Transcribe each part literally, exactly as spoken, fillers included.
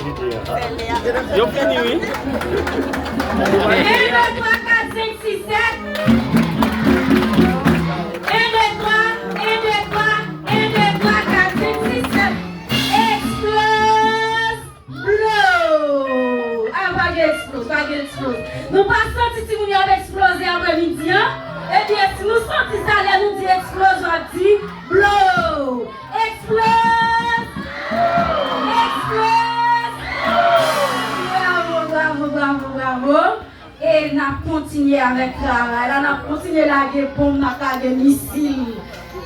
Yo fini, wi. En, de, twa, kat, senk, sis, sèt. En, de, twa, en, de, twa, en, de, twa, kat, senk, sis, sèt. Eksplòz! Blow! Ah, pa gen eksplòz, pa gen eksplòz. Nou pa santi timoun yo ap eksplòze aprèmidi an? Ebyen, si nou santi sa, lè nou di eksplòz, w ap di blow! Eksplòz! Eksplòz! Bravo, bravo, bravo, bravo! E n ap kontinye avèk travay la, n ap kontinye lage bonm, n ap lage misil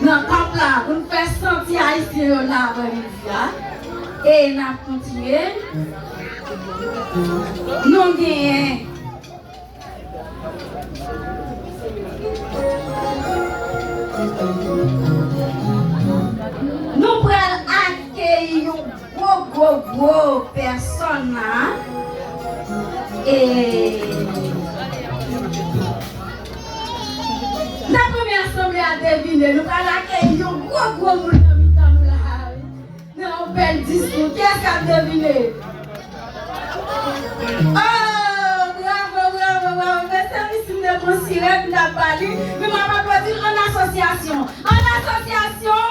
nan tanp la pou n fè santi Ayisyen yo la aprèmidi a. E n ap kontinye. Nou genyen Nou pral akeyi yon gwo, gwo, gwo pèsòn la. E nan premye asanble a devine, nou pral akeyi yon gwo, gwo moun nan mitan nou la. Nan yon bèl diskou, kiyès k ap devine? Oh, bravo, bravo, bravo. Mesye, misil de konsiren, m t ap ba li, men m ap aplodi an asosyasyon. An asosyasyon.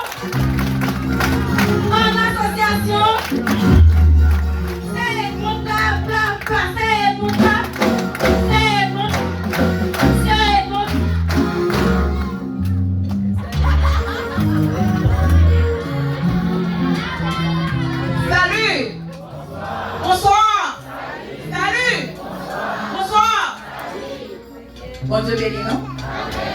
An asosyasyon. Seye moun la, bla, bla, seye moun la. Seye moun. Seye moun. Salut! Bonsoir! Salut! Bonsoir! Bondye beni nou.